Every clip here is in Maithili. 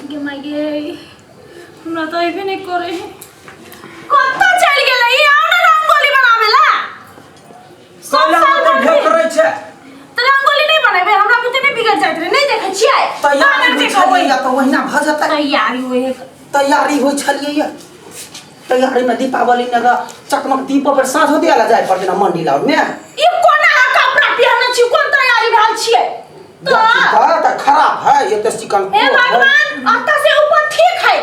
गे माय गे, हमरा तऽ अयबे नहि करे है। कतऽ चलि गेलै ई? आउ ने रंगोली बनाबै ला। सब कैला साल तऽ भरि ढेर करै छै। तऽ रंगोली नहि बनेबै? हमरा बुते नहि बिगड़ जाइत रहै, नहि देखै छियै? तैयारी बानर होइ जे कहबै। छलियै तऽ ओहिना भऽ जेतै। तैयारी होइ है। तैयारी होइ छलियै, तैयारी में दीपावली ने चकमक दीप पर साँझ होते आला जाय पड़तै ना मंडी लाउर में। ई कोना अहाँ कपड़ा पहिरने छी? कोन तैयारी भेल छियै? तऽ देखी तऽ खराब है ये तऽ चिकन। हे भगवान, अतः से ऊपर ठीक है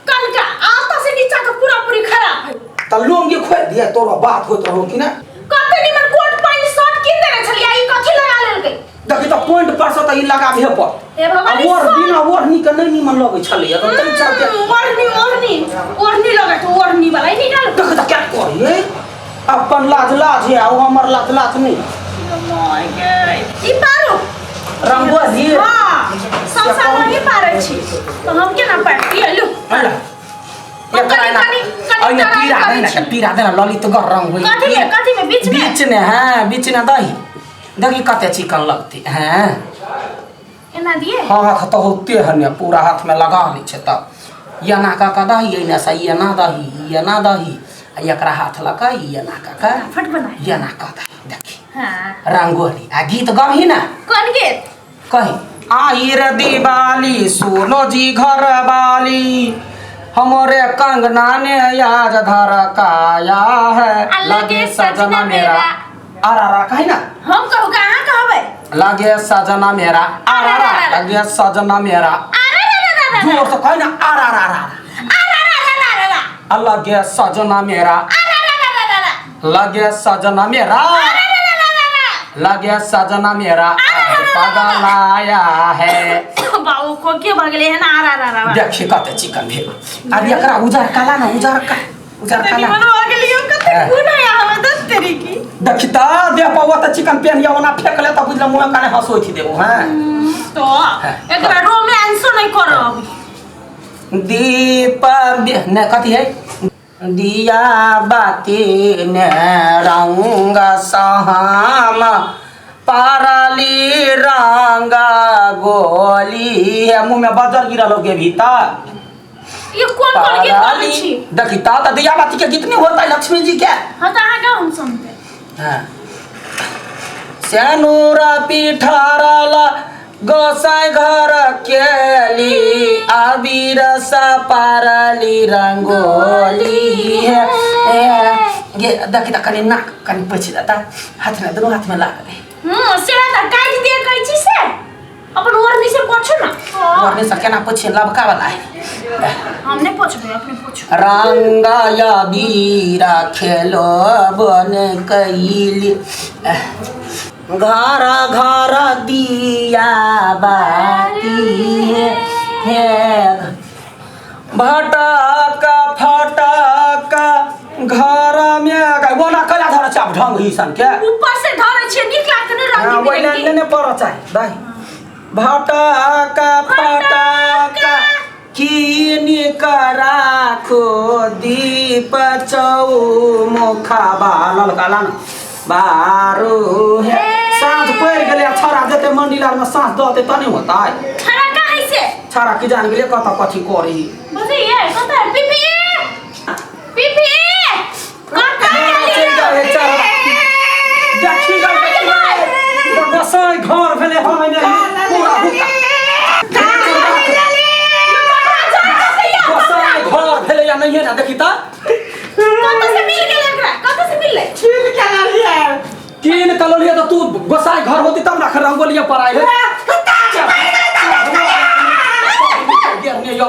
कनका, अतः से नीचा के पूरा पूरी खराब है। तऽ लुंगी खोलि दिए, तोरो बात होइत रहौ कि ना? कते निमन कोट पैंट शर्ट कीन देने छलियै, ई कथी लगा लेलकै? देखी तऽ पॉइंट पर से तऽ ई लगाबे पर। हे भगवान, आ ओढ़ बिना ओढ़नी के नहि निमन लगै छलैया तऽ तै चलते। ओढ़नी, ओढ़नी, ओढ़नी लगै छै, ओढ़नी वाला ई निकाल। देख तऽ क्या करियै, अपन लाज लाज है आ ओ हमर लाज लाज नहि। My गे, ई पारू रंगोली। हाँ, सब साल हम ही पारै छी तऽ हम केना पारतियै? लू। अला। हम एकरा कनि एना कनि कनि एहिमे तराई पीरा करै दे ने छी। पीरा दे ने, ललित गर रंग होई। कथी में? कथी में? बीच में? बीच में, हाँ, बीच में दही। देखी कते चिकन लगते हैं। एना दिए? हाँ, हाथ तऽ होते है ने, पूरा हाथ में लगा लै छै। तब एना कऽ कऽ दही, एने से एना दही, एना दही आ एकरा हाथ लऽ कऽ एना कऽ कऽ फट बना एना कऽ दही, देखी। हाँ। रंगोली आ गीत गबही ना। कोन गीत? कही, आई रे दिवाली सुनो जी घर वाली, हमरे कंगना ने याद धरकाया है, लगे सजना मेरा। आरा रा कही ना। हम कहू का अहाँ कहबै? लगे सजना मेरा आरा रा, लगे सजना मेरा। जोर से कही ना, आरा रा रा। लगे सजना मेरा, लगे सजना मेरा, लगे सजना मेरा आज पागल आया है। बाबू को के भऽ गेलै हन? आरा रा रा। देखी कते चिकन भेल। आब एकरा उजर काला ना, उजर का, उजर कते काला निमन भऽ गेलियै। कते हाँ। गुण है अहाँ दस तेरी की। देखी तऽ देह पौआ तऽ चिकन पेन या ओना फेंक ले तऽ बुझल मुँह काने हंसोथि देबो। हैं। तो एकरा रोमांसो नहीं करब। दीप ने कथी है, दिया बाती ने रंग सहाम पारली रंग गोली है। मुँह में बजर गिरल हो के भीतर। ये कोन कोन गीत गाबै छी? देखी ता तऽ दिया बाती के गीत नहीं होता है लक्ष्मी जी के? हाँ, तऽ अहाँ गाउ, हम सुनबै। हाँ। सेनुरा पिठारल गोसाई घर केली, अबीर सा पारली रंगोली है। ए, ये देखी तऽ कनि नाक कनि पोछि देता, हाथ में, दुनू हाथ में लागल है। हम्म, से तऽ काटि दिए कहै छी से अपन ओढ़नी से पोछू ना। ओढ़नी से केना पोछिए? लबका वाला है। हम नहीं पोछबै, अपने पोछू। रंग बीरा खेलो बन कैली, घर घर दिया बाती है, भटक फटक घर में ओना कला धर चाप ढंग ही सन के। ऊपर से धरै छियै, नीक लागतै ने रंग हाँ, ओहिना बिरंगी। ने पड़ऽ चाही दाही। भटक फटक कीनि राखो दीप चौमुखा ललका लान बारू हे। साँझ पड़ि गेलै आ छौड़ा जेतै मंडिल आरमे साँझ दऽ देतै तने होतै। छड़ा कहाँ से? छौड़ा की जान गेलै कतऽ कथी करी। बुझलियै कतऽ है? पीपी, पीपी, कतऽ चलि गेलियै? जाइ है चल। देखी गल गोसाई घर भेलै हम एने पूरा हुक्का गोसाई घर भेलै या नहिये ना। देखी तऽ। कतऽ से मिल गेलै एकरा? कतऽ से मिललै? छीन के लालियै। कीन के ललियै तऽ तू गोसाई घर होती तब ना रंगोलिया पर आइ है।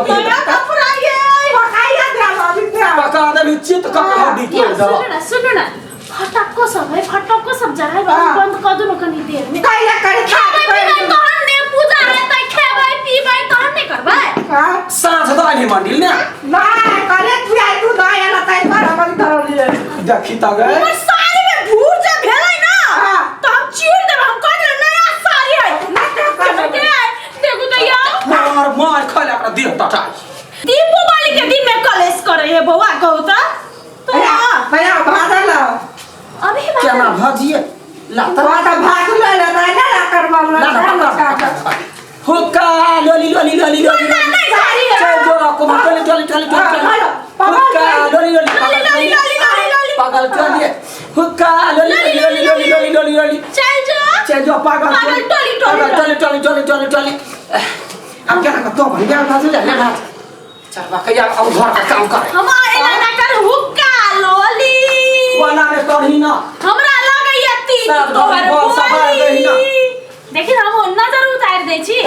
तोरा कपड़ा ये पकाइया देल अभी देल। पका देली चित कऽ हड्डी ये तोड़ि देलक। सुनू ना, सुनू ना, फटक्को सब है, फटक्को सब जराय हाँ। बंद कऽ दू ने कनी देर में। कहिया करी? खेबै पीबै तहन ने पूजा हेतै। खेबै पीबै तहन ने करबै। हाँ। साँझ दऽ अइली मंडिल ने? नहीं कहले तू आई, तू नहीं आला तै पर हम धरलियै। देखी तऽ गए। हमर साड़ी में भूर जे भेलै ना हाँ। तऽ हम चीर देब। हम कह देबै नया साड़ी है। ना तो के देखू तऽ यौ। मार मार खाय ओकरा देह टटाइ। दीपोवली के दिन में कलेश करे है बौआ, कहू तऽ तो। भैया भागल। अभी केना भजिए ला तो तऽ। भाग ले ले नहीं ना कर ला ना, पकड़, पकड़, पकड़। हुक्का लोली लोली लोली लोली। नहीं साड़ी पागल टोली हुक्का लोली लोली लोली लोली लोली लोली। चल जो चल जो पागल पागल टोली टोली टोली टोली टोली टोली टोली। अब क्या ना तो बन गया था ले ले चल बाकी यार अब घर का काम कर। हम एना ना कर हुक्का लोली कोना में करही ना हमरा लगैया तीन तोहर बोली। देखि हम नजर उतार दै छी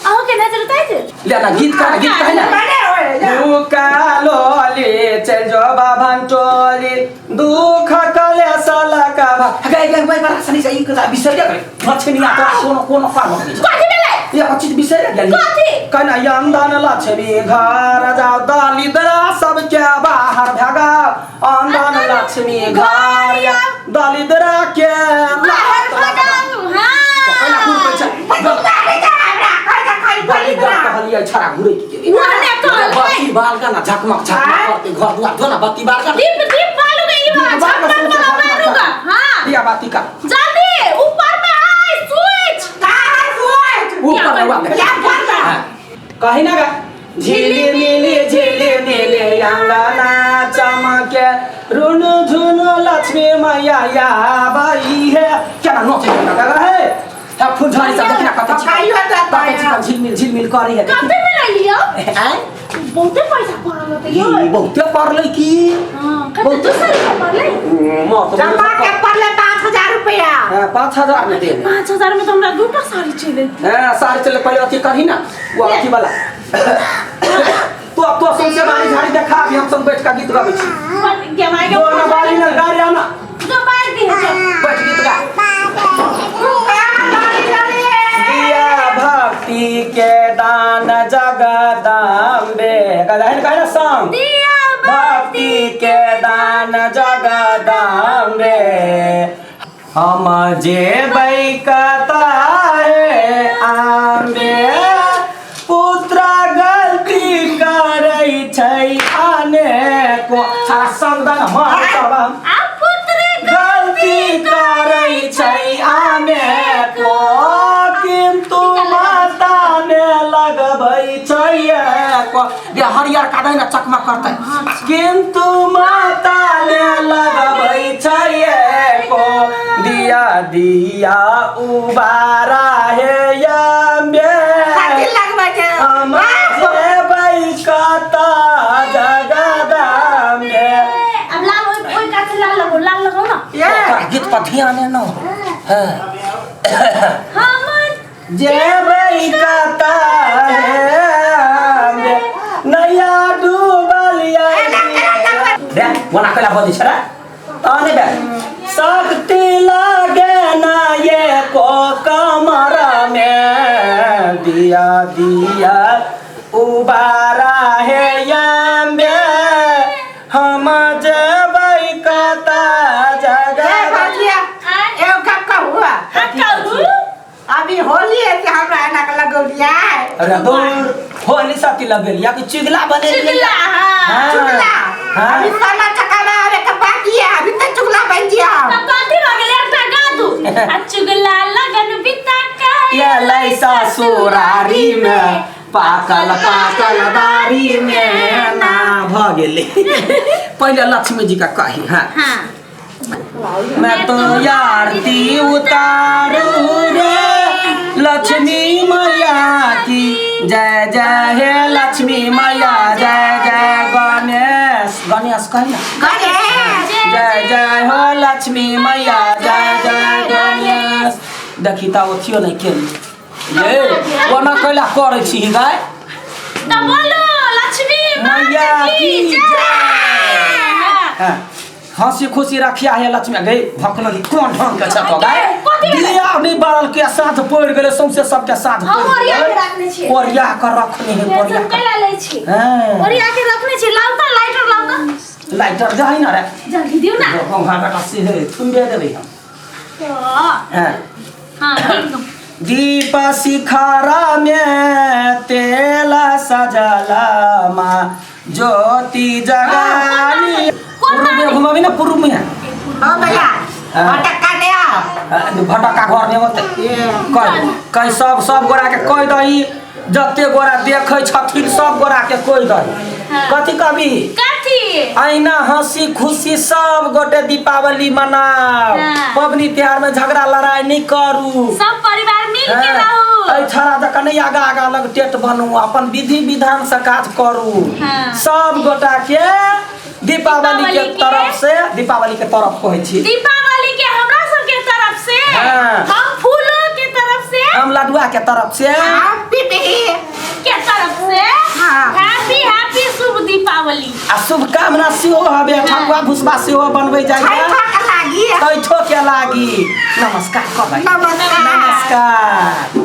अहो के नजर उतार दे ले ना गीत का गीत कहि ना हुक्का लोली चल जो बाभन टोली दुख कले सलका गए गए भाई बड़ा सनी सही कथा बिसर गए लक्ष्मी आ तो कोनो कोनो काम नहीं कथि भेलै ये चीज बिसर गेली कथि कना अंधन लक्ष्मी घर जाओ दलिद्रा सबके बाहर भगाओ अंधन लक्ष्मी घर दलिद्रा के बाहर भगाओ। हां पहिला कुल पैसा कहलियै छड़ा घुरै के ओने कहलियै बत्ती बाल का ना झकमक झकमक करते घर दुआर धो ना बत्ती बाल का दीप दीप बालू के ई बात झकमक वाला बालू का। हां दिया बाती का जल्दी ऊपर में आय स्विच का स्विच ऊपर में या पर कहि ना गा झिली मिली झिली मिली अंगना चमके रुनु झुनु लक्ष्मी मैया या बाई है क्या ना नोचे ना लगा है अब फुलझड़ी सब देखना कत खाइयो त ताके झिलमिल झिलमिल करी है कते में ले लियो आय बहुते पैसा पड़ल त यो ई बहुते पड़लै की हां कते दूसर रुपया पड़लै म त जमा के पड़ले 5000 रुपया। हां 5000 में दे 5000 में तो हमरा दूटा साड़ी चले। हां साड़ी चले पहले अथी करही ना वो अथी वाला तो अब तो सबसे बारी झाड़ी देखा अभी हम सब बैठ के गीत गाबै छी के माय के दो ना बारी ना गाड़ी आना दो बार दी है बैठ गीत गा। दिया भक्ति के दान जगदम्बे गाहे गाहे ना सॉन्ग दिया भक्ति के दान जगदम्बे हम जेबै कतारे आम्बे पुत्र गलती करै छै अनेको सारा संग मार तब आ पुत्र गलती करै छै अनेको किन्तु माता ने लगबै छै एको ये हरियर काटै ना चकमक करतै किन्तु माता ने लगबै छै एको दिया दिया उबारा हे अम्बे कथि लगबै छै हम जेबै कतऽ जगदम्बे। अब लाल ओइ ओइ कात से लाल लगाओ लाल लगाओ ना ये गीत पर ध्यान है ना। हां हम जेबै कतऽ हे नैया डूबलिया रे वना कला बजै छ रे तने बे शक्ति लागे ना ये को कमर में दिया दिया उबारा हे अम्बे हम जेबै कतऽ ए जगह भौजिया एगो गप कहू हां कहू अभी होली है से हमरा एना के लगौलिया अरे दूर होली साथी लगेलिया कि चुगला बनेलिया। चुगला हां चुगला हाँ। अभी साला चकावा आवे के बाकी है अभी तक चुगला बन जिया तब कथि भ गेलै एकटा गा दू आ चुगला लगन बिता के ये लै ससुरारी में पाकल पाकल बारी में ना भ गेलै। पहिले लक्ष्मी जी का कही। हाँ हां मैं तो आरती उतारू रे लक्ष्मी मैया की जय जय हे लक्ष्मी मैया जय जय गणेश गणेश कही ना गणेश जय जय हो लक्ष्मी मैया जय जय गणेश। देखी त अथियो नहीं केली ये ओना कैला करै छी गाय त बोलो लक्ष्मी मैया माता की की जय। जय। हाँ, हंसी खुशी रखिया है लक्ष्मी गई भकलनी कोन ढंग के छतो गाय कथी भेलै? दिया नहीं बारल के साथ पड़ गेलै सौंसे सबके साथ हम पड़ि ओरिया के गेलै। रखने छी। ओरिया के रखने है ओरिया टेंशन के। कैला लै छी हाँ। ओरिया के रखने छी लाउ त लाइटर लाउ त लाइटर जाहि ना रे जल्दी दिउ ना वहाँ बेटा से है थुम्बे देबै हम। हाँ हाँ हाँ गीत गाउ। दीप शिखरा में तेल सजला माँ ज्योति जगानी कोन पूर्व में घुमाबी ना पूर्व में ओ भैया हाँ। और टक्का ले आओ। भटक्का घर नहि होतै। कह कहीं सब सब गोरा के कहि दही, जते गोरा देखै छथिन सब गोरा के कहि दही। हाँ। कथी कभी? कथी? अहिना हंसी खुशी सब गोटे दीपावली मनाओ। हाँ। पबनी त्योहार में झगड़ा लड़ाई नहीं करू। सब परिवार मिल के हाँ। रहू। एहि छड़ा जकाँ नहि आगा आगा लग टेट बनू, अपन विधि विधान से काज करू। हाँ। सब गोटा के दीपावली के दीपावली के तरफ से, दीपावली के तरफ कहै छी, दीपावली के हमरा सब के तरफ से, हाँ। हम फूलो के तरफ से, हम लडुआ के तरफ से, हम पिपी के तरफ से। हाँ। हैप्पी हैप्पी शुभ दीपावली आ शुभकामना सेहो हवे। ठकुआ भुसबा सेहो बनबै जाइ छैठो के लागी। छैठो के लागी। नमस्कार कहबै। नमस्कार। नमस्कार।